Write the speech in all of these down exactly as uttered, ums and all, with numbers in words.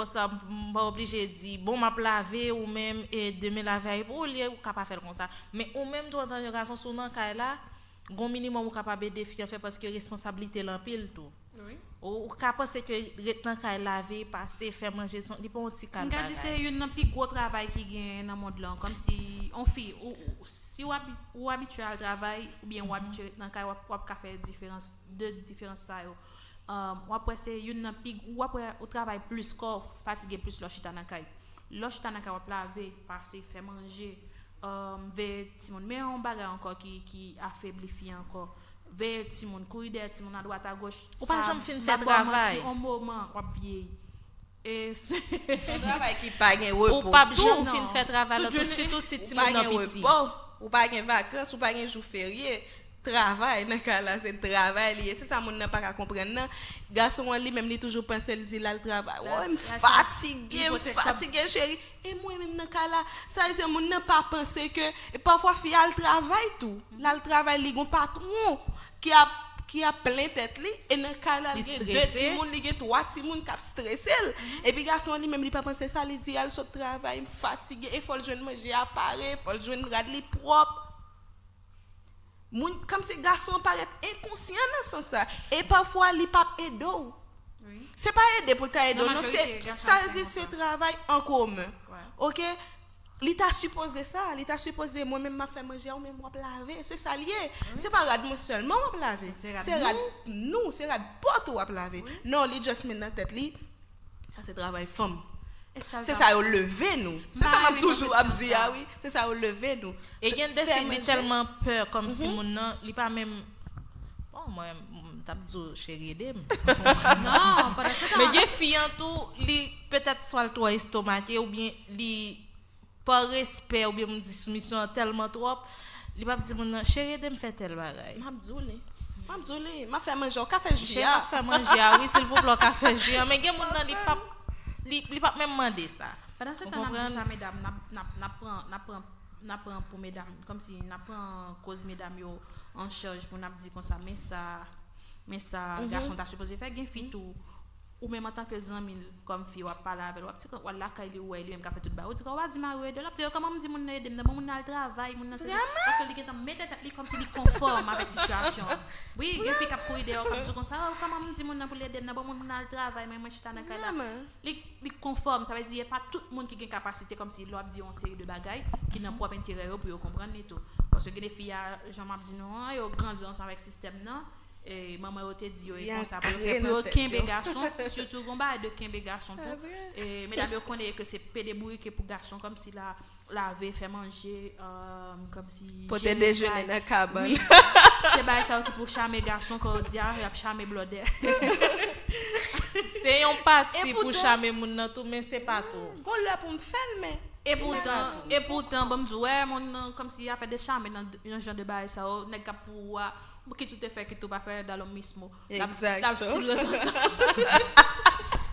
Konsa, m pa oblije di, bon, m ap lave, ou menm, e demen lave a, olye ou ka pa fè l konsa. Men ou menm tou, antanke gason, si w nan kay la, gon minimòm ou kapab ede fi an fè, paske responsablite l anpil tou. Ou, ou ka panse ke ret nan kay, lave, pase, fè manje, li pa yon ti kal bagay. M ka di se youn nan pi gwo travay ki gen nan mond lan. Kòmsi, on fi, ou, ou, si w abi-, ou abitye al travay, oubyen ou abitye ret nan kay, w ap, w ap ka fè diferans, de diferans sa yo. Um, w ap wè se youn nan pi, w ap wè ou travay plis, kò w fatige plis lè w chita nan kay. Lè w chita nan kay, w ap lave, pase, fè manje, um, veye timoun. Men yon bagay ankò ki, ki afebli fi ankò. Veye timoun, kouri dèyè timoun adwat agoch. Ou pa janm fin fè travay. On moman, w ap vyeyi. E se yon travay ki pa gen repo. Ou p ap janm fin fè travay la tou, sitou si timoun nan piti. Ou pa gen vakans, ou pa gen jou ferye. Travay nan kay la, se travay li ye. Se sa moun nan pa ka konprann nan. Gason an li menm, li toujou panse, l di l al travay. Woy, m fatige, m fatige, cheri. E mwen menm nan kay la, sa vle di moun nan pa panse ke, e pafwa fi al travay tou. L al travay, li gon patwon ki ap, ki ap plen tèt li, e nan kay la, li gen de timoun, li gen twa timoun k ap strese l. Epi gason an li menm, li pa panse sa, li di al sot travay, m fatige, e fò l jwenn manje a pare, fò l jwenn rad li pwòp. Moun, kòmsi gason an parèt enkonsyan nan sans sa. E pafwa, li p ap ede w. Se pa ede pou l ta ede w, non, se, sa vle di se travay an komen. Oke? Li ta sipoze sa, li ta sipoze mwen menm m ap fè manje a, ou menm w ap lave. Se sa l ye. Se pa rad mwen sèlman w ap lave. Se rad nou, se rad pòt ou w ap lave. Non, li just met nan tèt li, sa se travay fanm. Se sa yo leve nou. Se sa m ap toujou ap di a, wi. Se sa yo leve nou. E gen de fi, li tèlman pè, kòmsi moun nan, li pa menm, bon, mwen, m t ap di w, cheri, ede m. Men gen fi an tou, li petèt swa l twò estomake, oubyen li pa respè, oubyen m di soumisyon an tèlman twòp, li p ap di moun nan, cheri, ede m fè tèl bagay. M ap di w li. M ap di w li. M ap fè manje, w ka fè ji a. M ap fè manje a, wi, silvouplè, w ka fè ji a. Men gen moun nan, li p ap, li, li p ap menm mande sa. Pandan se tan n ap di sa, medam, n ap, n ap, n ap pran, n ap pran, n ap pran pou medam, kòmsi n ap pran koz medam yo an chaj pou n ap di konsa, men sa, men sa, gason ta sipoze fè, gen fi tou, ou menm antanke zanmi l, kòm fi, w ap pale avè l, w ap di, w al lakay li, ou wè li menm k ap fè tout bagay, ou di, w pa di mari w ede l, l ap di, kòman m di moun nan ede m nan, ban moun nan al travay, moun nan se, paske li gentan mete tèt li kòmsi li konfòm avèk sitiyasyon an. Wi, gen fi k ap kouri dèyè w, k ap di w konsa, o, kòman m di moun nan pou l ede m nan, ban moun nan al travay, men mwen chita nan kay la. Li, li konfòm, sa vle di, e pa tout moun ki gen kapasite, kòmsi lè w ap di yon seri de bagay ki nan pwòp enterè yo pou yo konprann li tou. Paske gen de fi a, jan m ap di nou an, yo grandi ansanm avèk sistèm nan, e manman yo te di yo e konsa pou yo fè, pou yo kenbe gason, sitou gon bagay de kenbe gason tou. E medam yo konnen ke se pede bourike pou gason, kòmsi la, lave, fè manje, um, kòmsi pote dejene nan kabann. Wi. Se bagay sa yo ki pou chame gason, kòm yo di a, y ap chame blòdè. Se yon pati pou chame moun nan tou, men se pa tou. Gon lè pou m fè l, men. Epoutan, epoutan, ban m di w, wè, moun nan, kòmsi afè de chame nan yon jan de bagay sa yo, nèg k ap pou ou a, kit ou te fè, kit ou pa fè, dalo mismo. L ap, l ap still ret ansanm.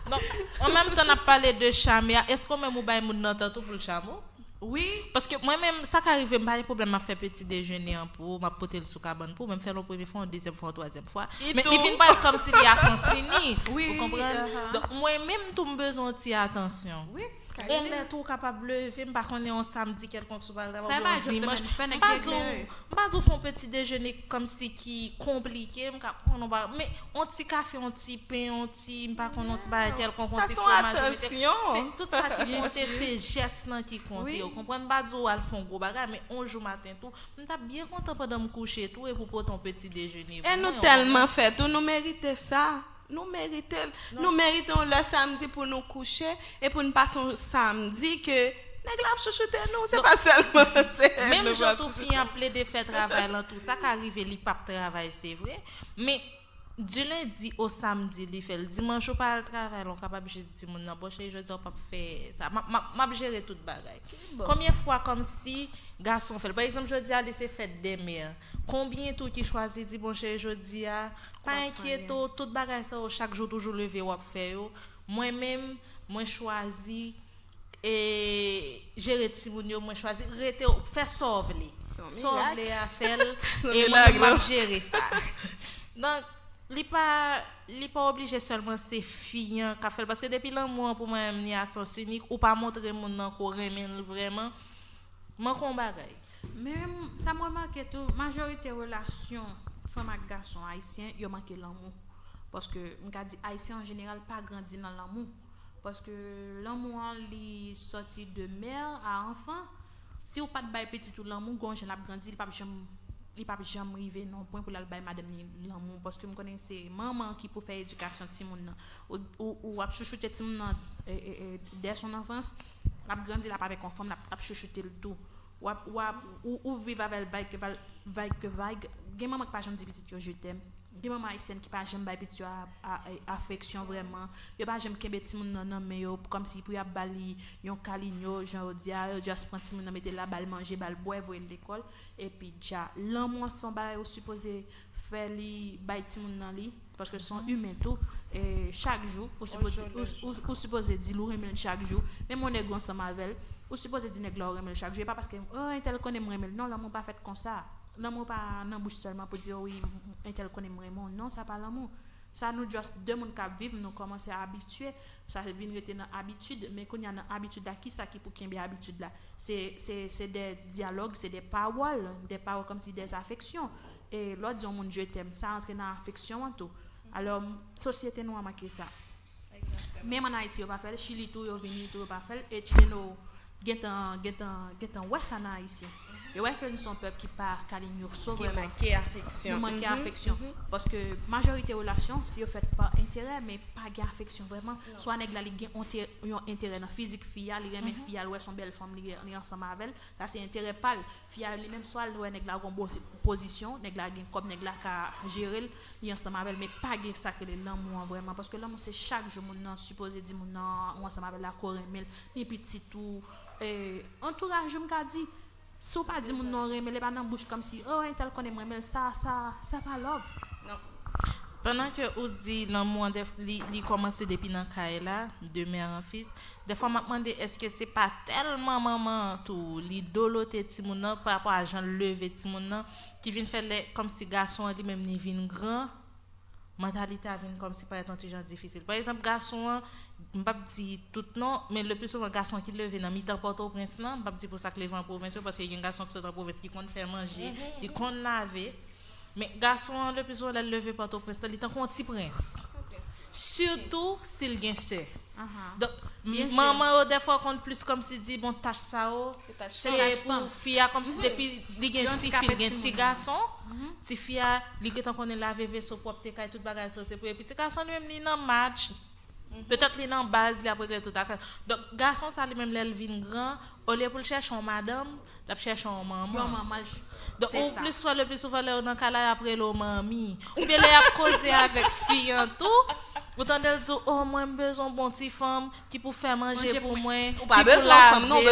Donk, an menm tan n ap pale de chame a, èske w menm ou bay moun nan tan tou pou l chame w? Wi. Paske mwen menm, sa ka rive, m pa gen pwoblèm, m ap fè peti dejene an pou ou, m ap pote l sou kabann pou ou, men m fè l yon premye fwa, yon dezyèm fwa, yon twazyèm fwa. Men li vin parèt kòmsi li a sans inik. Ou konprann? Donk, mwen menm tou, m bezwen yon ti atansyon. Wi. Yon lè tou, ou kapab leve, m pa konnen, yon samdi kèlkonk, si w pral travay, oubyen yon dimanch. M pa di w, m pa di w fè yon peti dejene kòmsi ki konplike, m ka pran yon bagay, men yon ti kafe, yon ti pen, yon ti, m pa konnen, yon ti bagay kèlkonk, yon ti fwomaj ou mete. Se tout sa ki konte, se jès lan ki konte. Ou konprann? M pa di w al fè yon gwo bagay, men yon jou maten tou, m t ap byen kontan pandan m kouche tou, epi w pote yon peti dejene pou mwen. E nou tèlman fè tou, nou merite sa. Nou merite l. Nou merite yon lè samdi pou nou kouche e pou n pase yon samdi ke nèg la ap chouchoute nou. Se pa sèlman, se menm jan tou fi an ap plede fè travay lan tou, sa ka rive li p ap travay, se vre. Men di lendi o samdi li fè l. Dimanch ou pa al travay la, ou kapab jis di moun nan, bon cheri, jodi a ou p ap fè sa. M ap, m ap, m ap jere tout bagay. Konbyen fwa kòmsi gason fè l? Pa egzanp, jodi a li se fèt dè mè. Konbyen tou ki chwazi di, bon cheri, jodi a, pa enkyete w, tout bagay sa yo, chak jou toujou leve w ap fè yo. Mwen menm, mwen chwazi, e, jere timoun yo, mwen chwazi rete, fè sa w vle. Sa w vle a, fè l, e mwen menm m ap jere sa. Donk, Li pa li pa oblije sèlman se fi an k ap fè l, paske depi lanmou an pou mwen menm li a sans inik, ou pa montre moun nan ke w renmen l vrèman, manke yon bagay. Men sa m remake tou, majorite relasyon fanm ak gason ayisyen, yo manke lanmou. Paske m ka di ayisyen an jeneral pa grandi nan lanmou. Paske lanmou an li sòti de mè a anfan. Si w pa t bay pitit ou lanmou, gon jan l ap grandi, li p ap janm li p ap janm rive nan yon pwen pou l al bay madanm li lanmou, paske m konnen se manman ki pou fè edikasyon timoun nan. Ou, ou, ou ap chouchoute timoun nan e, e, e, dès son anfans, l ap grandi, l ap avèk yon fanm, l ap, l ap chouchoute l tou. W ap, w ap, ou, ou viv avè l vag ke vag, vag ke vag. Gen manman ki pa janm di pitit yo je t'aime. Gen manman ayisyèn ki pa janm bay pitit yo a, a, a, afeksyon vrèman. Yo pa janm kenbe timoun nan nan men yo kòmsi pou y ap ba li yon kalinyo, jan yo di a, yo just pran timoun nan mete l la, ba l manje, ba l bwè, voye l lekòl. Epi dja, lanmou an se yon bagay ou sipoze fè li bay timoun nan li, paske se yon imen tou. E chak jou ou sipoze ou, ou, ou sipoze di l ou renmen l chak jou. Menm yon nèg ou ansanm avè l, ou sipoze di nèg la ou renmen l chak jou. E pa paske oh entèl konnen m renmen l. Non, lanmou pa fèt konsa. Lanmou pa nan bouch sèlman pou di oh wi entèl konnen m renmen w. Non, sa pa lanmou. Sa nou just de moun k ap viv, nou kòmanse abitye, sa vin rete nan abitid. Men kounye a nan abitid la, kisa ki pou kenbe abitid la? Se, se, se de dyalòg, se de pawòl, de pawòl kòmsi de afeksyon. E lè w di yon moun je t'aime, sa antre nan afeksyon an tou. Alò, sosyete nou an manke sa. Menm ann Ayiti yo pa fè l, Chili tou yo vini tou yo pa fè l, e Chileno gentan gentan gentan wè sa nan Ayisyen. Yo wè ke nou se yon pèp ki pa kalinyoso vrèman. Ki manke afeksyon. Nou manke afeksyon. Paske majorite relasyon, si yo fèt pa enterè, men pa gen afeksyon vrèman. Swa nèg la li gen yon enterè nan fizik fi a, li renmen fi a, li wè se yon bèl fanm, li, li ansanm avè l. Sa se enterè pa l. Fi a li menm swa l wè nèg la gon pozisyon, nèg la gen kòb, nèg la ka jere l, li ansanm avè l, men pa gen sa k rele lanmou an vrèman, paske lanmou se chak jou moun nan sipoze di moun nan ou ansanm avè l la ke w renmen l, ni pitit ou, e, antouraj ou m ka di, si w pa di moun nan w renmen l, e pa nan bouch kòmsi, oh entèl konnen m renmen l, sa, sa, sa pa love. Non. Pandan ke ou di lanmou an def- li, li kòmanse depi nan kay la, de mère en fils, dèfwa m ap mande èske se pa tèlman manman an tou li dolote timoun nan parapò a jan l leve timoun nan ki vin fè lè kòmsi gason an li menm li vin gran, mantalite a vin kòmsi parèt yon ti jan difisil. Pa egzanp, gason an, m p ap di tout non, men le pli souvan gason an ki leve nan mitan Pòtoprens lan, m p ap di pou sa k leve an pwovens yo, paske gen gason ki sot an pwovens ki konn fè manje, ki konn lave, men gason an le pli souvan lè l leve Pòtoprens lan, li tankou yon ti prens. Sitou si l gen sè. Donk, manman yo dèfwa konn plis kòmsi di bon tach sa yo se pou fi a, kòmsi depi li gen ti fi, l gen ti gason, ti fi a li gentan konnen lave veso, pwòpte kay, tout bagay sa yo se pou yo. Epi ti gason li menm li nan match, petèt li nan baz, li ap regle tout afè l. Donk gason sa li menm lè l vin gran, olye pou l chèche yon madanm, l ap chèche yon manman. Yon manman. Donk ou plis wè le pli souvan lè yo nan kay la y ap rele w manmi. Oubyen lè y ap koze avèk fi an tou, ou tande l di w oh mwen m bezwen yon bon ti fanm ki pou fè manje pou mwen, ki pou lave pou mwen,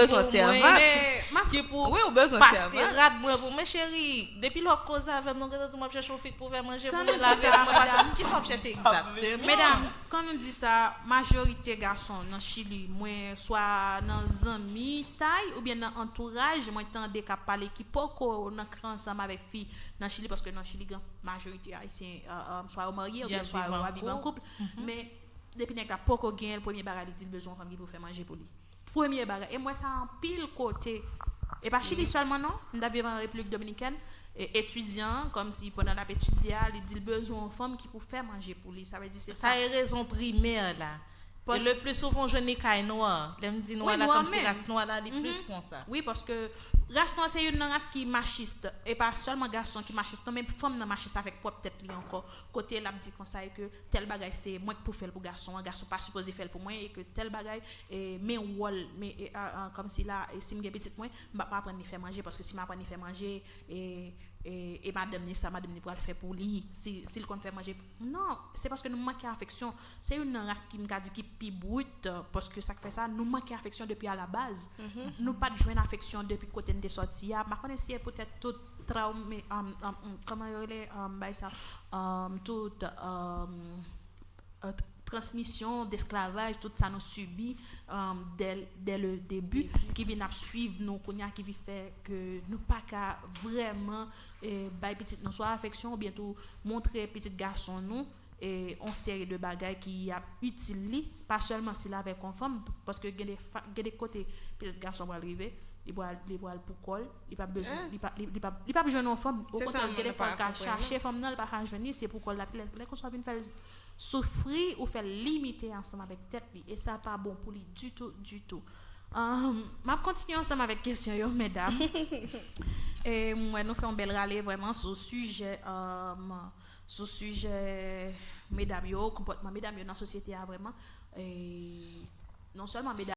ki pou pase rad mwen pou mwen. Cheri, depi lè w ap koze avè m, non gentan di m w ap chèche yon fi k pou fè manje pou mwen, lave pou mwen, pase kisa w ap chèche egzakteman? Medam, kan nou di sa, majorite gason nan Chili, mwen swa nan zanmitay oubyen nan antouraj, mwen tande k ap pale ki poko nan kay ansanm avèk fi nan Chili, paske nan Chili gen majorite ayisyen, swa yo marye oubyen swa yo ap viv an koup. Men depi nèg la poko genyen l, premye bagay li di l bezwen yon fanm ki pou fè manje pou li. Premye bagay. E m wè sa anpil kote. E pa Chili sèlman non. M t ap viv an Repiblik Dominikèn, e etidyan an, kòmsi pandan l ap etidye a, li di l bezwen yon fanm ki pou fè manje pou li. Sa vle di se sa. Sa e rezon primè la. E le pli souvan w jwenn li kay nwa. Lè m di nwa la, kòmsi ras nwa la li plis konsa. Wi, paske ras nwa se youn nan ras ki machis. E pa sèlman gason ki machis non, men fanm nan machis avèk pwòp tèt li ankò. Kote l ap di konsa e ke tèl bagay se mwen k pou fè l pou gason an, gason pa sipoze fè l pou mwen, e ke tèl bagay, e men wòl, men e, a, a, kòmsi la, e si m gen pitit mwen, m p ap aprann li fè manje, paske si m aprann li fè manje, e, e, e madanm ni sa, madanm ni pral fè pou li, si, si l konn fè manje. Non, se paske nou manke afeksyon. Se youn nan ras ki, m ka di, ki pi brit, paske sa k fè sa, nou manke afeksyon depi alabaz. Nou pa t jwenn afeksyon depi kote n te sòti a. M pa konnen si e poutèt tout trawme, um, um, um, kòman yo rele, um, bay sa, um, tout, um, uh, transmisyon, d'esklavaj, tout sa nou sibi, um, dè, dè le debi, ki vin ap swiv nou kounye a, ki vin fè ke nou pa ka vrèman eh, bay pitit nou swa afeksyon oubyen tou montre pitit gason nou eh, on seri de bagay ki ap itil li, pa sèlman si l avèk on fanm, paske gen de, fa- gen de kote pitit gason pral rive, li pral li pral pou kò l, li p ap bezwen, li p ap li p ap li p ap jwenn on fanm, okontrè, gen de fwa l ka chache fanm nan, li pa ka jwenn li, se pou kò l l ap lè lè konsa w vin fè l soufri ou fè l limite ansanm avèk tèt li, e sa pa bon pou li ditou, ditou. Um, m ap kontinye ansanm avèk kesyon yo, medam. E m wè nou fè yon bèl rale vrèman sou sijè um, sou sijè medam yo, konpòtman medam yo nan sosyete a vrèman. E non sèlman medam